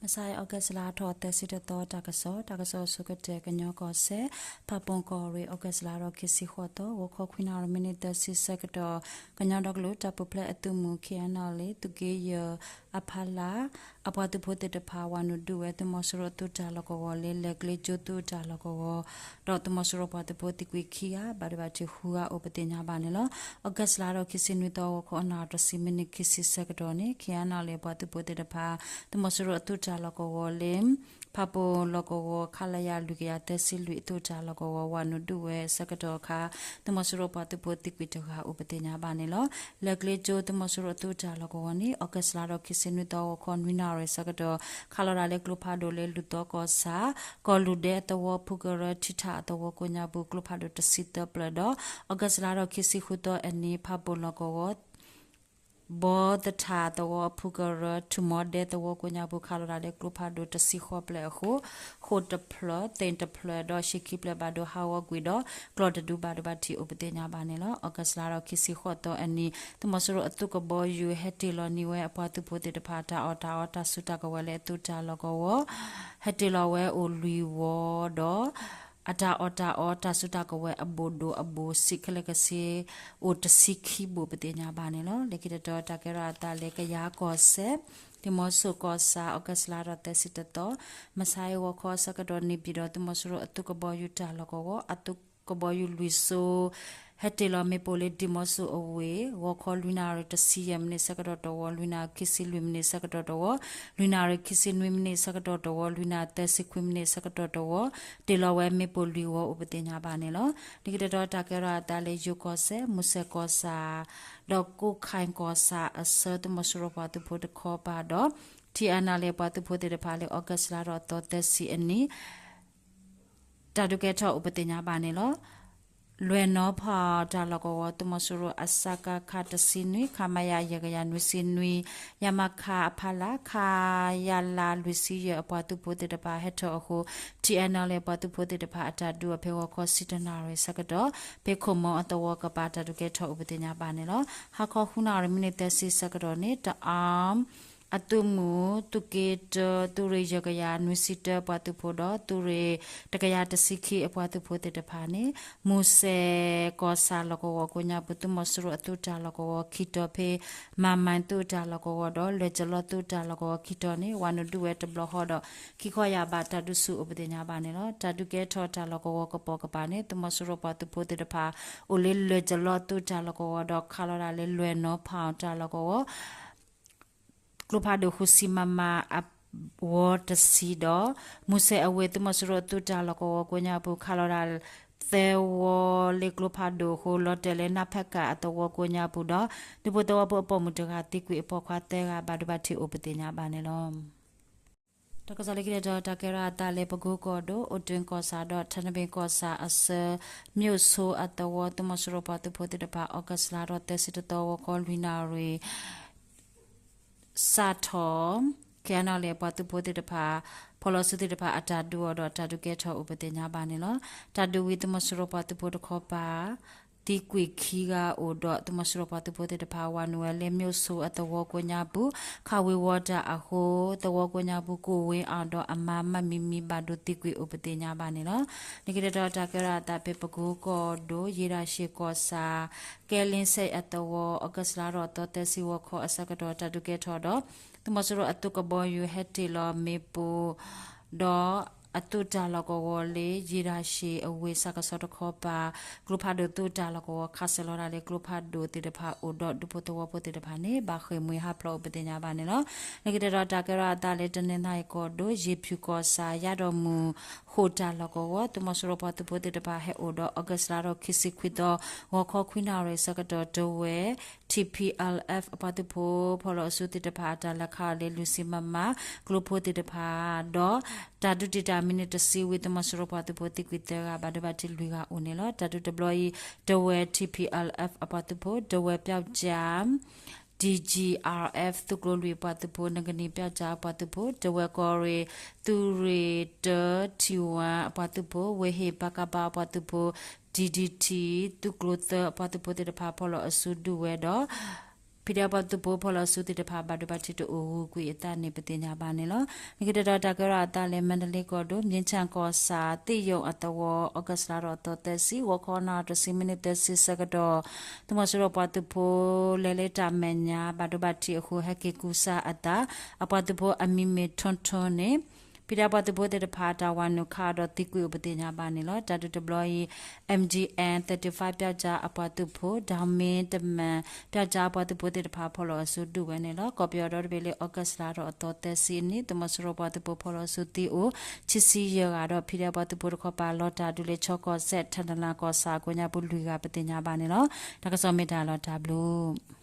မဆါအံၤ August လါထီၣ်သၢဆံတသီ တၢ်ကစီၣ်, တၢ်ကစီၣ်အဆိကတၢၢ် ကညီကီၢ်စဲၣ်, ဖးပိၣ်ကီၢ်ရ့ၣ် August လါထီၣ်ခံဆံဃိးသီ ဂီၤခီခွံနၣ်ရံၣ် မံးနံးသၢဆံဆၢကတီၢ် ကညီဒီကလုာ်တၢ်ပူၤဖျဲးအသုးမုၢ် ခ့ၣ်အဲၣ်အၣ်လ့ၣ် သုးက့ယဲၢ်အဖီလာ် အပှၤသုးဖိသ့ၣ်တဖၣ် ဝၤနုာ်ဒုးဝဲ သုးမီၤစိရိၤအသုးတၢ်လီၢ်ကဝီၤလၢ လဲၤကျ့ကၠိသုးတၢ်လီၢ်ကဝီၤ ဒီးသုးမီၤစိရိၤပှၤသုးဖိသံကွံာ်ခံဂၤ ဘၣ်ဒိဘၣ်ထံးဃုဂၤအိၣ်ပသ့ၣ်ညါဘၣ်န့ၣ်လီၤ. August လါထီၣ်ခံဆံနွံသီ ဂီၤခီနၣ်ရံၣ်တဆံ မံးနံးခံဆံဆၢကတီၢ်န့ၣ် ခ့ၣ်အဲၣ်အၣ်လ့ၣ်အပှၤသုးဖိသ့ၣ်တဖၣ် သုးမီၤစိရိၤအသုးတၢ်လီၢ်ကဝီၤလၢ ဖးပိၣ်လီၢ်ကဝီၤ ခလရ လွံၢ်ကယၤသၢဆံလွံၢ်အသုးတၢ်လီၢ်ကဝီၤ ဝၤနုာ်ဒုးဝဲဆၢကတီၢ်အခါ သုးမီၤစိရိၤပှၤသုးဖိသံကွံာ်တဂၤအိၣ်ပသ့ၣ်ညါဘၣ်န့ၣ်လီၤ. လဲၤကျ့ကၠိသုးမီၤစိရိၤအသုးတၢ်လီၢ်ကဝီၤန့ၣ် August လါထီၣ်ခံဆံနွံသီ ဂီၤခီနွံနၣ်ရံၣ်ဆၢကတီၢ် ခးလီၤဒၣ်လၢကျိဖးဒိၣ်လၢ လူၢ်သီကီၢ်ဆၣ် ကီၢ်လူၢ်ဒဲအသဝီ ဖုကရၢ ထံထၣ်အသဝီကိးညါပူၤ ကျိဖးဒိၣ်တဆံသၢပျၢၤဒီး August လါထီၣ်ခံဆံဃုသီအနံၤ ဖးပိၣ်လီၢ်ကဝီၤ ဘီသထၣ်သဝီ ဖုကရၢ ထူၣ်မီဒဲသဝီကိးညါပူၤ ခးလီၤဒၣ်လၢကျိဖးဒိၣ်တဆံဃိးပျၢၤအဃိ ဃိၣ်တဖျၢၣ် သ့ၣ်တဖျၢၣ်ဒီး ဟံၣ်ခံဖျၢၣ်ဘၣ်ဒိဟးဂီၤကွံာ်ဒီး ကျီၢ်တဒုဘၣ်ဒိဘၣ်ထံးအိၣ်ပသ့ၣ်ညါဘၣ်န့ၣ်လီၤ. August လါထီၣ်ခံဆံဃိးသီအနံၤ သုးမီၤစိရိၤအသုးကဘီယူၤ ဟဲတ့ၢ်လီၤန့ၢ်ဝဲအပှၤသုးဖိသ့ၣ်တဖၣ် တၢ်အီၣ်တၢ်အီတၢ်စုတၢ်ကဝဲၤလၢအသုးတၢ်လီၢ်ကဝီၤ ဟဲတ့ၢ်လီၤဝဲအိၣ်လွံၢ်ဝီဒီး အတၢ်အီၣ်တၢ်အီတၢ်စုတၢ်ကဝဲၤအဘိၣ်ဒိၣ်အဘိၣ်စံးခဲလၢာ်ကဆ့ အိၣ်တဆံခံဘိၣ်ပသ့ၣ်ညါဘၣ်န့ၣ်လီၤ. လၢခံတတီၤတၢ်ကဲထီၣ်အသးလၢကယၤကီၢ်စဲၣ် ဒံၣ်မီဆိၣ်ကီၢ်ဆၣ် August လါထီၣ်သၢဆံတသီ မဆါအံၤ ဂီၤခီဆၢကတီၢ် န့ၣ်ပၠံၣ်ဒီး သုးမီၤစိရိၤအသုးကဘီယူၤတၢ်လီၢ်ကဝီၤ အသုးကဘီယူၤလွံၢ်စိ ဟဲတ့ၢ်လီၤမ့ၣ်ပိၢ်လၢဒံၣ်မီဆိၣ်အဝ့ၢ် ဂီၤခီလွံၢ်နၣ်ရံၣ်တဆံယဲၢ်မံးနံးဆၢကတီၢ်တဝီ လွံၢ်နၣ်ရံၣ်ခံဆံလွံၢ်မံးနံးဆၢကတီၢ်တဝီ လွံၢ်နၣ်ရံၣ်ခံဆံနွံမံးနံးဆၢကတီၢ်တဝီ လွံၢ်နၣ်ရံၣ်သၢဆံခွံမံးနံးဆၢကတီၢ်တဝီ တ့ၢ်လီၤဝဲမ့ၣ်ပိၢ်လွံၢ်ဝီအိၣ်ပသ့ၣ်ညါဘၣ်န့ၣ်လီၤ. လၢခံတတီၤတၢ်ကဲထီၣ်အသးလၢယိၤကီၢ်စဲၣ် မူစဲၣ်ကီၢ်ဆၣ် ဒီးကိးခၣ်ကီၢ်ဆၣ်အဆၢ သုးမီၤစိရိၤပှၤသုးဖိတခီပၤဒီး ထံအနၣ်လၢ ပှၤသုးဖိသ့ၣ်တဖၣ်လၢ August လါထီၣ်သီသၢဆံအနံၤ တၢ်ဒုးကဲထီၣ်အိၣ်ပသ့ၣ်ညါဘၣ်န့ၣ်လီၤ. လွဲၢ်နီဖီၣ်တၢ်လီၢ်ကဝီၤ သုးမီၤစိရိၤအ စကခ တဆံနွံ ခမရ ယဲၢ်ကယၤနွံဆံနွံ ရမခ အဖီလာ် ခယလ လွံၢ်ဆံယဲၢ် အပှၤသုးဖိသ့ၣ်တဖၣ်ဟဲထီၣ်အဃိ ထံအနၣ်လၢ ပှၤသုးဖိသ့ၣ်တဖၣ် အတၢ်ဒုးအီၤဖဲဂီၤခီဆံတၢနၣ်ရံၣ်ဆၢကတီၢ် ဖဲခိၣ်မီအသဝီကပၤ တၢ်ဒုးကဲထီၣ်အိၣ်ပသ့ၣ်ညါဘၣ်န့ၣ်လီၤ. ဟါခီဃုနၣ်ရံၣ် မံးနံးသၢဆံဆၢကတီၢ်န့ၣ် တအၣ် အသုးမုၢ် သုးက့တၢ သုးရ့ၣ်ယဲၢ်ကယၤနွံဆံတၢ အပှၤသုးဖိဒီး သုးရ့ၣ်တကယၤတဆံခံ အပှၤသုးဖိသ့ၣ်တဖၣ်န့ၣ် မူစဲၣ်ကီၢ်ဆၣ်လီၢ်ကဝီၤကိးညါပူၤ သုးမီၤစိရိၤအသုးတၢ်လီၢ်ကဝီၤခံတီၤဖဲ မၤမၣ်သုးတၢ်လီၢ်ကဝီၤဒီး လွဲၢ်ကလီသုးတၢ်လီၢ်ကဝီၤခံတီၤန့ၣ် ဝၤနုာ်ဒုးဝဲတဘျီဃီဒီး ခံခီယၢ်ဘး တၢ်ဒုးဆူၣ်အိၣ်ပသ့ၣ်ညါဘၣ်န့ၣ်လီၤ. တၢ်ဒုးကဲထီၣ်တၢ်လီၢ်ကဝီၤကပိာ်ကပၤန့ၣ် သုးမီၤစိရိၤပှၤသုးဖိသ့ၣ်တဖၣ် အိၣ်လၢလွဲၢ်ကလီသုးတၢ်လီၢ်ကဝီၤဒီး ခးလီၤဒၣ်လၢလွဲၢ်နီဖီၣ်တၢ်လီၢ်ကဝီၤ ကျိဖးဒိၣ်ဃုဆံ မမ အဝီတဆံဒီး မူစဲၣ်အဝ့ၢ် သုးမီၤစိရိၤအသုးတၢ်လီၢ်ကဝီၤကိးညါပူၤ ခးလီၤဒၣ် သၢဝီလၢကျိဖးဒိၣ်အဃိ လီၤတဲာ်လၢ နဖက အသဝီကိးညါပူၤဒီး ဒူဖိသဝီဖိအပိာ်မုၣ်တဂၤသံကွံာ် အပိာ်ခွါသၢဂၤ ဘၣ်ဒိဘၣ်ထံးအိၣ်ပသ့ၣ်ညါဘၣ်န့ၣ်လီၤ. တၢ်ကစီၣ်လၢခံတတီၤ တၢ်ကဲထီၣ်အသးလၢ ပကိကီၢ်ဒိၣ် အိၣ်တ့ၢ်ကီၢ်ဆၣ်ဒီး ထနဘ့ၣ်ကီၢ်ဆၣ်အဆၢ မၠိၣ်ဆိအသဝီ သုးမီၤစိရိၤပှၤသုးဖိသ့ၣ်တဖၣ် August လါထီၣ်သၢဆံတသီ ဂီၤခီလွံၢ်နၣ်ရံၣ် စးထီၣ် ခ့ၣ်အဲၣ်အၣ်လ့ၣ် အပှၤသုးဖိသ့ၣ်တဖၣ် ဖီၣ်လီၤစုသ့ၣ်တဖၣ် အတၢ်ဒုးအီၤဒီး တၢ်ဒုးကဲထီၣ်အိၣ်ပသ့ၣ်ညါဘၣ်န့ၣ်လီၤ. တၢ်ဒုးဝံၤ သုးမီၤစိရိၤပှၤသုးဖိတခီပၤ သံကွံာ်ခံဂၤအိၣ်ဒီး သုးမီၤစိရိၤပှၤသုးဖိသ့ၣ်တဖၣ် ဝၤနုာ်ဝဲလၢ မၠိၣ်ဆိအသဝီကိးညါပူၤ ခးဝ့ၤဝီၤတၢ်အဃိ သဝီကိးညါပူၤ ကိၣ်ဝ့အီၤဒီး အမါမၢ်မံမံ ဘၣ်ဒိသံကွံာ်အိၣ်ပသ့ၣ်ညါဘၣ်န့ၣ်လီၤ. လၢခံတတီၤ တၢ်ကဲထီၣ်အသးဖဲ ပကိကီၢ်ဒိၣ် ယ့ၣ်ဒၣ်ရှ့ၣ်ကီၢ်ဆၣ် ကဲလ့စဲးအသဝီ August လါထီၣ်သီသၢဆံ ဂီၤခီအဆၢကတီၢ် တၢ်ဒုးကဲထီၣ်ဒီး သုးမီၤစိရိၤအသုးကဘီယူၤ ဟဲတ့ၢ်လီၤမ့ၣ်ပိၢ် ဒီးအသုးတၢ်လီၢ်ကဝီၤလၢ ယ့ၣ်ဒၣ်ရှ့ၣ်အဝ့ၢ် စးကဆီတခီပၤ ကျိဖးဒိၣ်သုးတၢ်လီၢ်ကဝီၤ ခးစၢၤလီၤဒၣ်လၢကျိဖးဒိၣ်သ့ၣ်တဖၣ်အိၣ်ဒီး ဒူဖိသဝီဖိသ့ၣ်တဖၣ်န့ၣ် ဘၣ်ဃ့ၢ်မှံဟးဖျိးအိၣ်ပသ့ၣ်ညါဘၣ်န့ၣ်လီၤ. လၢခံတတီၤ တၢ်ကဲထီၣ်အသးလၢ တနီသရံၣ်ကီၢ်ဒိၣ် ယ့ၣ်ဖၠူၣ်ကီၢ်ဆၣ် ယါဒီးမုၢ်ဃိၣ်တၢ်လီၢ်ကဝီၤ သုးမီၤစိရိၤပှၤသုးဖိသ့ၣ်တဖၣ် ဟဲအိၣ်ဒီး August လါထီၣ်ခံဆံခွံသီ ဂီၤခီခွံနၣ်ရံၣ်ဆၢကတီၢ် တဝဲၢ် ထံၣ်ဖံးအၣ်လ်အၣ် အပှၤသုးဖိ ဖီၣ်လီၤအစုသ့ၣ်တဖၣ် အတၢ်လဲၤခးအီၤလၢ လွံၢ်ဆံ မမ ကျိဖိသ့ၣ်တဖၣ်ဒီး တၢ်ဒုးတံာ်တာ်မံးနံးတဆံဝံၤ သုးမီၤစိရိၤပှၤသုးဖိသံကွံာ်သၢဂၤ ဘၣ်ဒိဘၣ်ထံးလွံၢ်ဂၤအိၣ်န့ၣ်လီၤ. တၢ်ဒုးတဘျီအံၤ တဝဲၢ် ထံၣ်ဖံးအၣ်လ်အၣ် အပှၤသုးဖိ တဝဲၢ် ပျောက်ကျား တီၣ်ကၠံၣ်အၣ်အၣ် သုးကျိၤလွံၢ်အပှၤသုးဖိ နကနံၣ် ပျောက်ကျား အပှၤသုးဖိ တဝဲၢ်ကီၢ်ရ့ၣ် သုးရ့ၣ်တၢ ထံၣ်ဝၣ် အပှၤသုးဖိ ဝ့ၢ်ဟ့ၣ် ပကဖ အပှၤသုးဖိ တီၣ်ဒံၣ်ထံၣ် သုးကျိၤသၢအပှၤသုးဖိသ့ၣ်တဖၣ် ဖီၣ်လီၤအစုဒုးဝဲဒီး ဖံဒဲးပှၤသုးဖိဖီၣ်လီၤအစုသ့ၣ်တဖၣ် ဘၣ်ဒိဘၣ်ထံးတအိၣ်ဝဲကွံာ်အသးန့ၣ် ပသ့ၣ်ညါဘၣ်န့ၣ်လီၤ. လၢခံတတီၤတၢ်ကဲထီၣ်အသးလၢ မါဒလ့ကီၢ်ဒိၣ် မြင်းခြံကီၢ်ဆၣ် သ့ၣ်ယိၣ်အသဝီ အီကူးလါထီၣ်အသီသၢဆံ ဂီၤခီနၣ်ရံၣ်တဆံမံးနံးသၢဆံဆၢကတီၢ် သုးမီၤစိရိၤပှၤသုးဖိ လဲၤလၢတၢ်မဲာ်ညါ ဘၣ်ဒိဘၣ်ထံးအဃိ ဟဲက့ၤကူစါအသး အပှၤသုးဖိအမံၤမ့ၢ်ထီထီန့ၣ် ဖံဒဲးပှၤသုးဖိသ့ၣ်တဖၣ် တၢ်ဝၤနုာ်ခးအီၤဒီးသံကွံာ်အိၣ် ပသ့ၣ်ညါဘၣ်န့ၣ်လီၤ. တၢ်ဒုးတဘျီအံၤ M G N thirty-five ပျောက်ကျားအပှၤသုးဖိ ဒီမ့တမန် ပျောက်ကျားအပှၤသုးဖိသ့ၣ်တဖၣ် ဖီၣ်လီၤအစုဒုးဝဲန့ၣ်လီၤ. ကီၢ်ပယီၤဒီတဘ့ၣ်လၢ အီကူးလါထီၣ်အသီသၢဆံအနံၤ သုးမီၤစိရိၤပှၤသုးဖိဖီၣ်လီၤအစုသံအိၣ် ခံဆံယဲၢ်ဂၤဒီး ဖံဒဲးပှၤသုးဖိတခီပၤ လီၤတၢ်ဒုးလၢချီကီၢ်စဲၣ် ထၣ်နလၤကီၢ်ဆၣ်အကိးညါပူၤလွံၢ်ဂၤ ပသ့ၣ်ညါဘၣ်န့ၣ်လီၤ. တၢ်ကစီၣ်မ့ၢ်တၢ်လီၤတၢ်ဘျုး